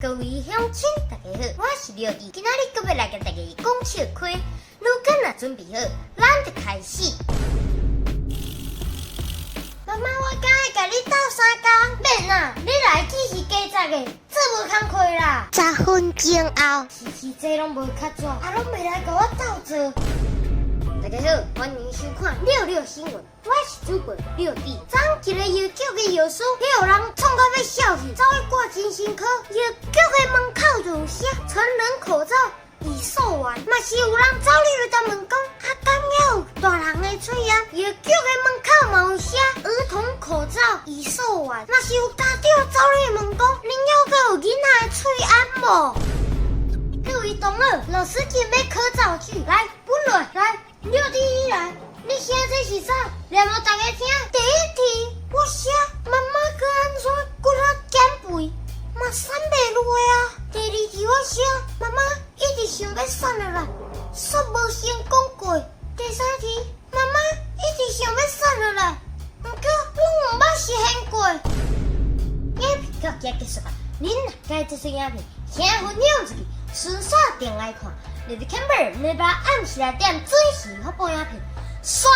各位鄉親，大家好，我是廖弟，今仔日閣欲來共大家講笑開，如果若準備好，咱就開始。媽媽，我敢會共你鬥相共？免啦，你來只是加十个，做無工課啦。10分鐘後，是是這攏無較紙，啊攏袂來共我鬥做。大家好，歡迎收看六六新聞，我是主播六弟。昨昏一个藥局的藥師，予人創到欲痟去，走去掛精神科。藥局的門口就有寫成人口罩已售完，嘛是有人走入來問講，啊，敢猶有大人的喙罨？藥局的門口嘛有寫兒童口罩已售完，嘛是有家長走入來問講，恁猶閣有囡仔的喙罨無？各位同學，老師準備考造句，來，本來來。六弟你來，你寫這是啥？念予大家聽。第一題，我寫媽媽閣按怎骨力減肥，嘛瘦袂落啊。第二題我寫媽媽一直想欲瘦落來，煞無成功過。第三題，媽媽一直想欲瘦落來，毋過攏毋捌實現過。影片到這結束啊！恁若喜歡這出影片，請分享出去，順紲訂來看。你的 camera，你把按起來點準時發布影片，刷。